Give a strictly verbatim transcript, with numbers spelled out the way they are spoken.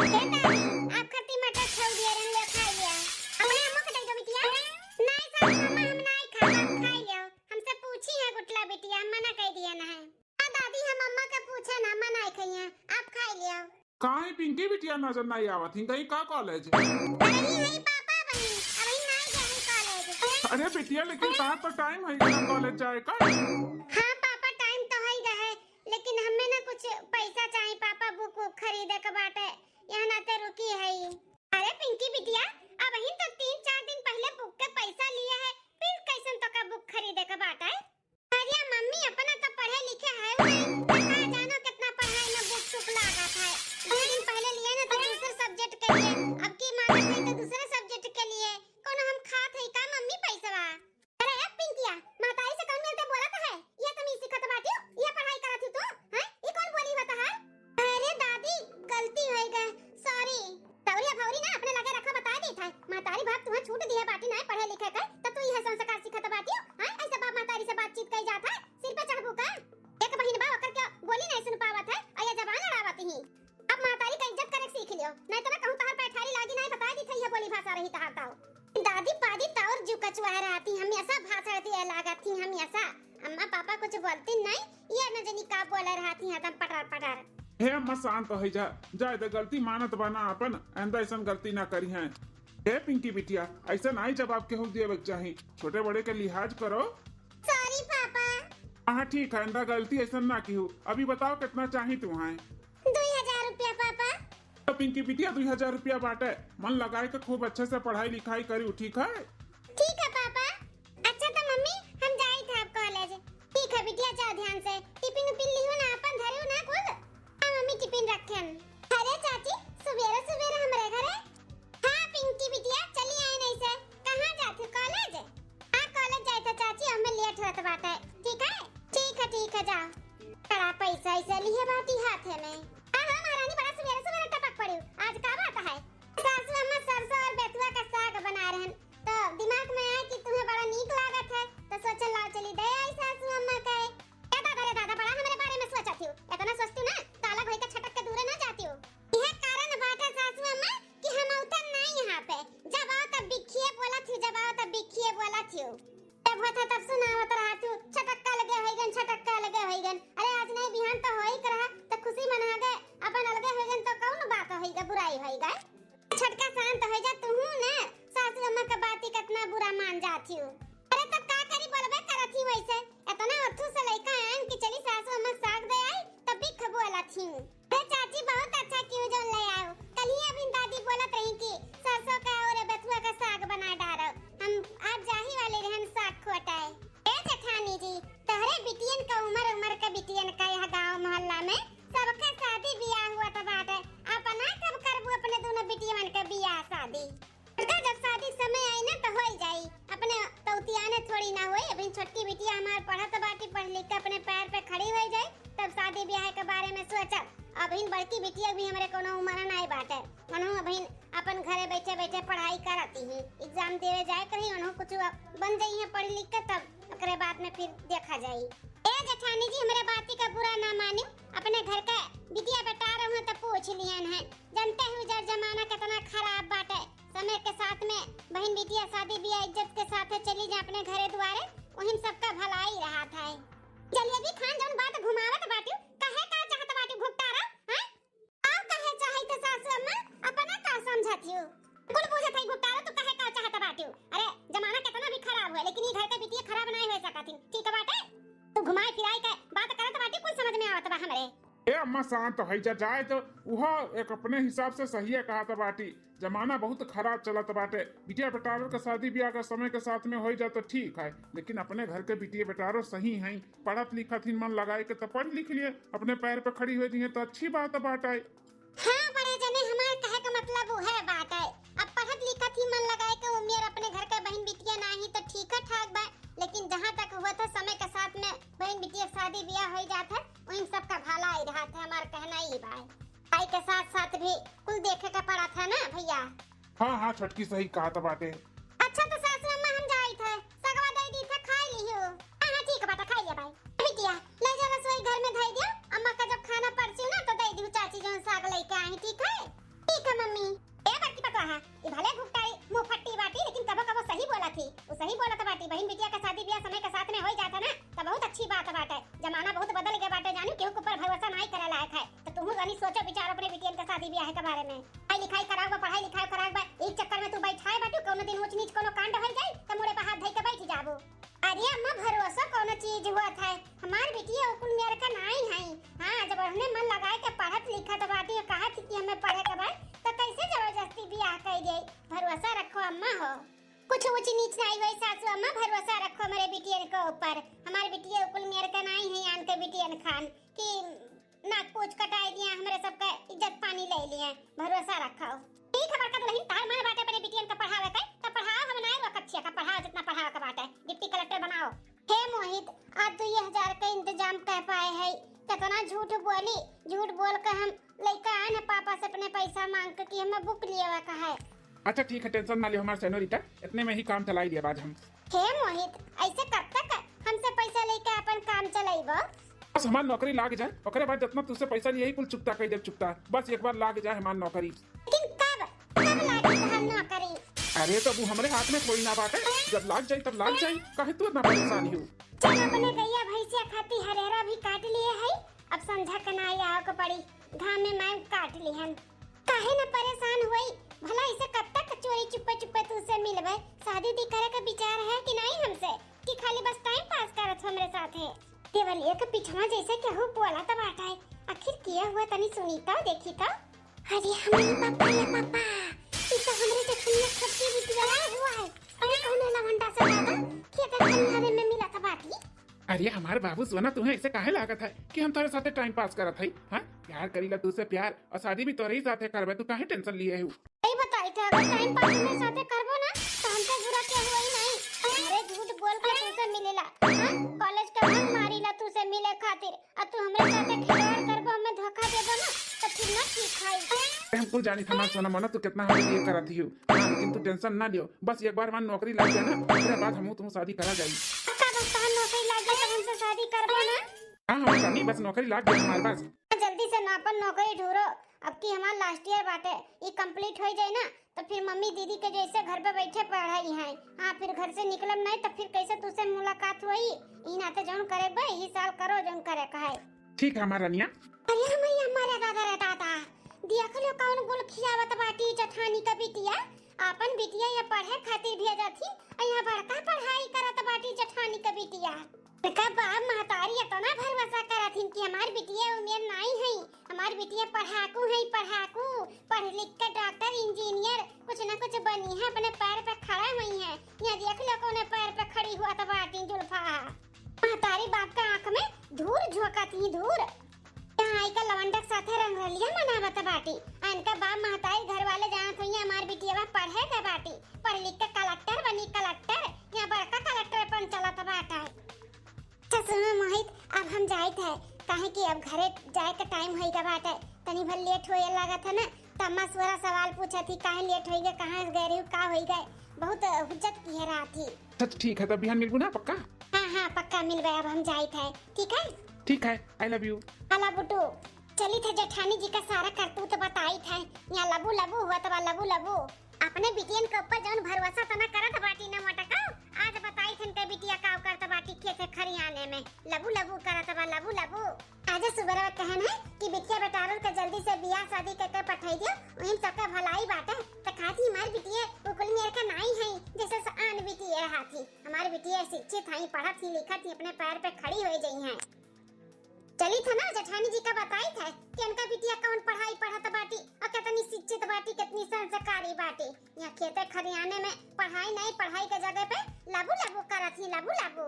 हे दादी, आप खातिर मटर छौंक दिए रहन, ले खाइ लिया। अपने अम्मा के दे दो बिटिया। नहीं सासू अम्मा, हम नहीं खाब, आप खाइ लियो। हमसे पूछी है गुटला बिटिया, हम मना कइ दिया ना है। हाँ दादी, हम अम्मा के पूछे ना, अम्मा नहीं खइया, आप खाइ लियो। काहे पिंकी बिटिया नजर नहीं आवत ही, गई का कॉलेज? नहीं है पापा, अबहीं, अबहीं नहीं गए हैं कॉलेज। अरे बिटिया, लेकिन कहाँ तो टाइम है इतना कॉलेज जाए का? हाँ पापा, टाइम तो है गए है, लेकिन हमें ना कुछ पैसा चाहिए पापा, बुक वुक खरीदे के बाटे, यहाँ नाते रुकी है। अरे पिंकी बिटिया, अबहीं तो तीन चार दिन पहले बुक के पैसा लिए है, फिर कैसन तो का बुक खरीदे के बाटे? अरे मम्मी, अपना तो पढ़े लिखे है नहीं, तो का जानो कितना पढ़ाई में बुक चुक लागत है। दो दिन पहले लिए ना तो दूसरे सब्जेक्ट के लिए, अब की मांगत है तो दूसरे सब्जेक्ट के लिए। कोनो हम खात है का मम्मी पैसवा? अरे ए पिंकिया, महतारी से कौन मिलते बोलत है? ये तमीज सिखत बाटियो, ये पढ़ाई करत ही तू, हैं? ये कौन बोली बता है? अरे दादी, गलती होइ गए, सॉरी। तौरिया भौरी ना अपने लगे रखा, बताइ देत है। महतारी बाप तुहे छूट दिहे बाटी नाहीं पढ़े लिखे के, त तू इहे संस्कार सिखत बाटियो, हैं? ऐसे बाप महतारी से बातचीत कइ जात है, सिर पे चढ़बू का? एक बहिन बा, ओकर के बोली नाहीं सुन पावत है, अउर ये जबान लड़ावत ही। अब महतारी का इज्जत करे के सीख लियो, नाहीं तो ना कहूँ तोहर पैठारी लागी नाहीं, बताइ देत है, इहे बोली भाषा रही तोहर ताऊ। दादी पादी तौर जू कचुआ रहती, हमेशा भाषण दिए लागत ही, हमेशा। अम्मा पापा कुछ बोलती नहीं, ये न जनी का बोले रहती हैं, एकदम पटर पटर। हे अम्मा, शांत होइ जा, जाए दे, गलती मानत बा ना अपन, आइंदा ऐसन गलती ना करिहैं। हे पिंकी बिटिया, ऐसन नाहीं जवाब केहू देवे के चाही, छोटे बड़े के लिहाज करो। सॉरी पापा। हाँ ठीक है, आइंदा गलती ऐसन ना किहू। अभी बताओ कितना चाही तुहैं? दुई हजार रुपया पापा। तो पिंकी बिटिया, दुई हजार रुपया बाटे, मन लगाए के खूब अच्छे से पढ़ाई लिखाई करियो, ठीक है? ठीक है पापा। अच्छा तो मम्मी, हम जाइत है अब कॉलेज। ठीक है बिटिया, जाओ ध्यान से। टिफिन उफिन लिहो ना, अपन धरियो ना कुल। हाँ मम्मी, टिफिन रखेन। अरे चाची, सुबेरे सुबेरे हमरे घरे। हाँ पिंकी बिटिया, चली आए नहीं से। कहाँ जात हो, कॉलेज? हाँ कॉलेज जाइत है चाची, हमें लेट होत बाटे। ठीक है, ठीक है, ठीक है, जाओ। बड़ा पैसा ऐसे लिए बाटी हाथे में। हाँ हाँ महारानी, बड़ा सुबेरे सुबेरे टपक पड़ी, आज का बात है? सासू अम्मा सरसों और बेथुआ का साग बना रहन, तो दिमाग में आए कि तुम्हें बड़ा नीक लागत है, तो सोचन लाओ चली दे आई सासू अम्मा के। ए दादा रे दादा, बड़ा हमरे बारे में सोचत हियो, इतना सोचती ना, तो अलग होइके छटक के दूरे ना जाती हो। यह कारण बाटे सासू अम्मा कि हम उतर नहीं यहाँ पे, जब आओ तब बिखिए बोलत हियो, जब आओ तब बिखिए बोलत हियो। जब होत है तब सुनावत रहत हियो, छटक्का लगे होइगन, छटक्का लगे होइगन। अरे आज नहीं बिहान तो होइक रहा, तो खुशी मना गए, अपन अलगे होइगन तो कौन बात होइगा, बुराई होइगा? छटका शांत होइ जा तुहू ना, सासू अम्मा का बाती कितना बुरा मान जात हियो। अरे तब का करी, बोलबे करत ही वैसे। इतना अथू से लइका आयन कि चली सासू अम्मा साग दे आई, तब भी खबुआ लात ही। अरे चाची बहुत अच्छा किहू जौन ले आयो। कल ही अभी दादी बोलत रही कि सरसों का और बेथुआ का साग बना डारो। हम आज जाही वाले रहन साग खोटाए। ए जेठानी जी, तहरे बिटियन का उमर उमर का बिटियन का यह गाँव मोहल्ला में सबका शादी बियाह हुआ तो बाटे। अपना कब करबू अपने दोनों बिटियन का बियाह शादी? उनका जब शादी समय आई ना तो होई जाई, अपने तौतियाने थोड़ी ना होई। अभी छोटकी बिटिया हमार पढ़त बाटी, पढ़ लिख के अपने पैर पे खड़ी होई जाई, तब शादी ब्याह के बारे में सोचब। अभी बड़की बिटिया भी हमरे कोनो उम्र नाई बाटे, उन्हों अभी अपन घरे बैठे बैठे पढ़ाई करती ही, एग्जाम देवे जाए कहीं, उन्हों कुछ बन जाई है पढ़ लिख के, तब ओकरे बाद में फिर देखा जाई। ए जेठानी जी, हमरे बाती का बुरा ना मानियो, अपने घर के बिटिया बेटा रहो तो पूछ लियन है, जानते हो जर जमाना कितना खराब बाटे। समय के साथ में बहन बिटिया शादी ब्याह इज्जत के साथ चली जा अपने घरे दुआरे, वहीं सबका भलाई रहा था। जलेबी खान जौन बात घुमावत बाटू, कहे का चाहत बाटू घुपटारा, हैं? और कहे चाहित सासू अम्मा, अपना का समझत हियो? कुल बुझत है घुपटारा, तू कहे का चाहत बाटू? अरे जमाना कितना भी खराब होए, लेकिन ई घर के बिटिया खराब नहीं हो सकत ही, ठीक बाटे? तू घुमाई फिराई के बात करत बाटी, कुल समझ में आवत बा हमरे। ए अम्मा, शांत होइ जा, जाए तो उहो एक अपने हिसाब से सही है कहत बाटी। जमाना बहुत खराब चलत बाटे। बिटिया बेटारर के शादी ब्याह के समय के साथ में होइ जाए तो ठीक है, लेकिन अपने घर के बिटिया बेटारर सही हैं, पढ़त लिखत ही मन लगाए के तो पढ़ लिख लिए, अपने पैर पे खड़ी हो जाइए तो अच्छी बात बाटे। हाँ बड़े जने, हमार कहे का मतलब उहे बाटे। अब पढ़त लिखत ही मन लगाए के उम्र अपने घर के बहन बिटिया नाही तो ठीक है ठाक बा, लेकिन जहाँ तक हुआ था समय के साथ में बहन बिटिया शादी ब्याह हो जात है, वहीं सबका भला ही रहत है, हमार कहना ही बा। भाई के साथ साथ भी कुल देखे के पड़त है ना भैया। हाँ हाँ छोटकी, सही कहत बाटे। अच्छा तो सासू अम्मा हम जाइत है, सगवा दे दी था, खाई लियो। हाँ हाँ ठीक बाटे, खाई लिया भाई। बिटिया ले जा रसोई घर में धई दियो, अम्मा का जब खाना परसी ना तो दे दियो चाची जौन साग लेके आई, ठीक है? ठीक बियाह के बारे में। पढ़ाई लिखाई कराउबा, पढ़ाई लिखाई कराउबा, एक चक्कर में तू बैठाए बाटू, कउनो दिन ऊंच नीच कउनो कांड होइ जाई, त मुड़े पे हाथ धइ के बैठ जाबू। अरे अम्मा, भरोसा कउनो चीज होत है? हमार बिटिया उ कुल मेर के नाई है। हाँ, जब उन्हें मन लगाए के पढ़त लिखत बाटी, कहत कि हमें पढ़े के बा, त कैसे जबरदस्ती बियाह कइ दे? भरोसा रखो अम्मा हो। कुछ ऊंच नीच नाई होई सासू अम्मा, भरोसा रखो हमरे बिटियन के ऊपर। हमार बिटिया उ कुल मेर के नाई है, आन के बिटियन खान कि नाक पूछ कटाई दिया, हमरे सबका इज्जत पानी ले लिए। भरोसा रखो। ठीक है बड़का दुल्हन, तार मन बाटे अपने बिटियन का पढ़ावे के, त पढ़ाओ, हम नाई रोकत छिया का, पढ़ाओ जितना पढ़ावे के बाटे, डिप्टी कलेक्टर बनाओ। हे मोहित, आज दुई हजार के इंतजाम कर पाए है, कितना झूठ बोली, झूठ बोल के हम लइका आए हैं पापा से अपने पैसा मांग के कि हमें बुक लियावे का है। अच्छा ठीक है, टेंशन ना लियो हमार सेनोरिटा, इतने में ही काम चलाई दिया आज हम। हे मोहित, ऐसे कब तक हमसे पैसा लेके अपन काम चलाइबो? बस हमार नौकरी लाग जाए, ओकरे बाद जितना तुझसे पैसा लिए ही कुल चुकता कर देब चुकता। बस एक बार लाग जाए हमार नौकरी। लेकिन कब, कब लागी तहार नौकरी? अरे तो वो हमरे हाथ में थोड़ी ना बाटे, जब लाग जाई तब लाग जाई, काहे तू इतना परेशान हो? चल अपने गैया भैंसिया खाती हरेरा भी काट लिए है, अब संझा के ना आवे के पड़ी, घाम में मैं काट लिहन। काहे न परेशान होई? भला इसे कब तक चोरी चुप्पे चुप्पे तू से मिलबे? शादी दी करे के विचार है कि नहीं हमसे, कि खाली बस टाइम पास करत हो हमरे साथे? देवलिया के पिछवा जैसे केहू बोलत बाटे, आखिर किया हुआ तनी सुनी तो, देखी तो। अरे हमारे पापा, ये पापा, ई तो हमरे जेठनिया छोटकी बिटिया हुआ है। अरे कौन है लवंडा से दादा, खेत खलिहाने में मिलत बाटी। अरे हमार बाबू सोना, तुम्हें ऐसे काहे लागत है कि हम तोरे साथे टाइम पास करत हई? हाँ, प्यार करीला तू से प्यार, और शादी भी तोरे ही साथे करबे, तू काहे टेंशन लिए है? सही बताई थे, अगर टाइम पास हमरे साथे करबो ना, तो हमसे बुरा केहू ही नहीं। अरे झूठ बोल के तू से मिलेला, हाँ? कॉलेज के बंक मारीला तू से मिले खातिर, और तू हमरे साथे खिलवाड़ करबो, हमें धोखा देबो ना, तो फिर ना ठीक है। हम कुल जानी था हमार सोना मोना, तू कितना हमारे लिए करत ही हो। हाँ, लेकिन तू टेंशन ना लियो, बस एक बार हमार नौकरी लग जाए ना, ओकरे बाद हमहू तुम शादी करा जाई। पक्का बस तहार नौकरी लग जाए तब हमसे शादी करबो ना। हाँ, हम कमी बस नौकरी लग जाए हमारे पास। जल्दी से ना अपन नौकरी ढूंढो, अब की हमार लास्ट ईयर बाटे, ई कंप्लीट हो जाए ना, तो फिर मम्मी दीदी के जैसे घर पे बैठे पढ़ाई है। हाँ, फिर घर से निकलब नहीं तो फिर कैसे तुझसे मुलाकात होई? ई नाते जौन करे बे, यही साल करो जौन करे का है। ठीक है हमार रनिया। अरे हमैया, हमारे दादा रे दादा, देख लो कौन गुल खियावत बाटी जेठानी का बिटिया। आपन बिटिया या पढ़े खातिर भेजत ही, आ यहाँ बड़का पढ़ाई करत बाटी जेठानी का बिटिया। का बाप महतारी इतना भरोसा करत हिन कि हमार बिटिया उमेर नाई है, हमार बिटिया पढ़ाकू है, पढ़ाकू, पढ़ लिख के डॉक्टर, इंजीनियर, कुछ न कुछ बनी है, अपने पैर पे खड़ा हुई है। यहाँ देख लो कौने पैर पे खड़ी हुआ तो बाटी जुल्फा। महतारी बाप का आँख में धूर झोंकत ही धूर। यहाँ आई का लवंडक साथे रंगरलिया मनावत बाटी। आ इनका बाप महतारी घर वाले जानत हुई हमार बिटिया पढ़े के बाटी, पढ़ लिख के कलेक्टर बनी कलेक्टर, यहाँ बड़का कलेक्टर बन चलत बाटा। अच्छा सुनो मोहित, अब हम जाइत है, काहे कि अब घरे जाए के टाइम होई गए बाटे, तनी भर लेट होए लागत है ना, त अम्मा सोरा सवाल पूछत ही, काहे लेट होई गए, कहाँ गए रही, का होई गए, बहुत हुज्जत की है रात ही। अच्छा तो ठीक है, तब बिहान मिलबू ना पक्का? हाँ हाँ पक्का मिलबे, अब हम जाइत है, ठीक है? ठीक है, I love you। I love you too। चली थे जेठानी जी का सारा करतूत बताई थे, यहाँ लबू लबू हुआ तबा लबू लबू। अपने बिटियन के ऊपर जौन भरोसा तना करत बाटी न मोटका, आज बताई थे इनके बिटिया का करत बाटी खेत खरियाने में, लबू लबू करत बा, लबू लबू। आज सुबह कहन है कि बिटिया बेटारुल के जल्दी से बियाह शादी करके पठाई दियो, वहीं सबका भलाई बाटे। त खाती हमार बिटिया उकुल मेर का नाई है, जैसे स-, आन बिटिया हाथी। हमार बिटिया शिक्षित है, पढ़त ही लिखत ही अपने पैर पे खड़ी हो गई है। चली था ना जेठानी जी का बताई था कि इनका बिटिया कौन पढ़ाई पढ़त बाटी और कितनी शिक्षित बाटी, कितनी संस्कारी बाटी। यहाँ खेते खरियाने में पढ़ाई नहीं, पढ़ाई के जगह पे लबू लबू करत ही, लबू लबू।